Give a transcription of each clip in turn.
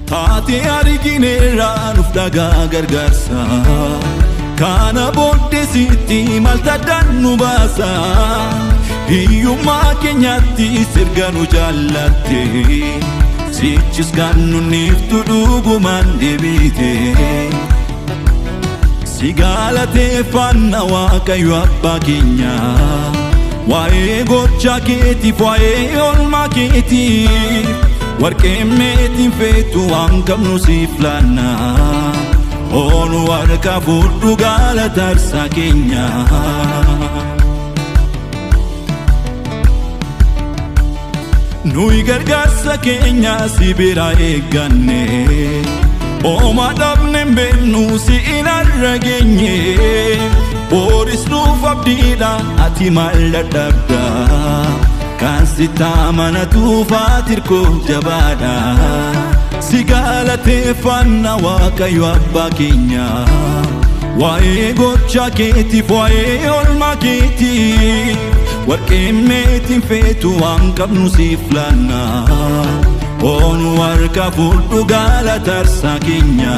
Taatee argineerraa nuuf dhagaa gargaarsa. Kana booddee sitti maaltu addaan nu baasa? Hiyyummaa keenyatti sirga nu jaallatte. Sichis kan nunniiftu dhugumaan deebite. Si galateeffanna, Waaqayyo abbaa keenya. Waa'ee gocha keetiif, waa'ee oolmaa keetiif, warqeen meetiin feetu, waan qabnu siif laanna. Oonu harka fudhu galata aarsaa keenya. Nuyi gargaarsa keenya si bira eegganne. Ooma dhabne hin beeknu, si in arra geenye. Booris nuuf abdiidha, ati maal dadhabda? Kan sitti amanatuuf ati hirkoo jabaadha. Si galateeffanna, Waaqayyo abbaa keenya. Waa'ee gocha keetiif, waa'ee oolmaa keetiif, warqeen meetiin feetu, waan qabnu siif laanna. Oonu harka fudhu galata aarsaa keenya.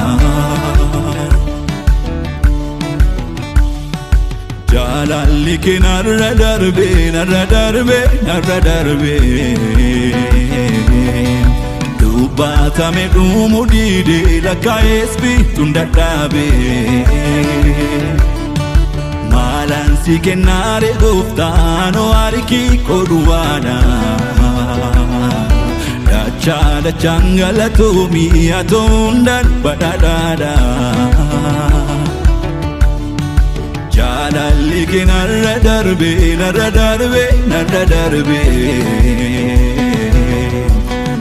Jaalalli kee narra darbee, narra darbee, narra darbee. Dubbatame dhumu didee, lakkaa'ees biituun dadhabee. Maalaan si kennaare, gooftaan, harki koo duwwaadha. Dachaa dachaan galatoomii, atoon badhaadhaadha. Jaalalli kee narra darbee, narra darbee, narra darbee.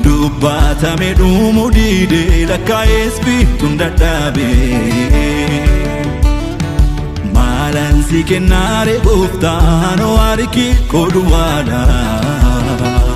Dubbatame dhumu didee, lakkaa'ees biituun dadhabee. Maalaan si kennaare, gooftaan, harki koo duwwaadha.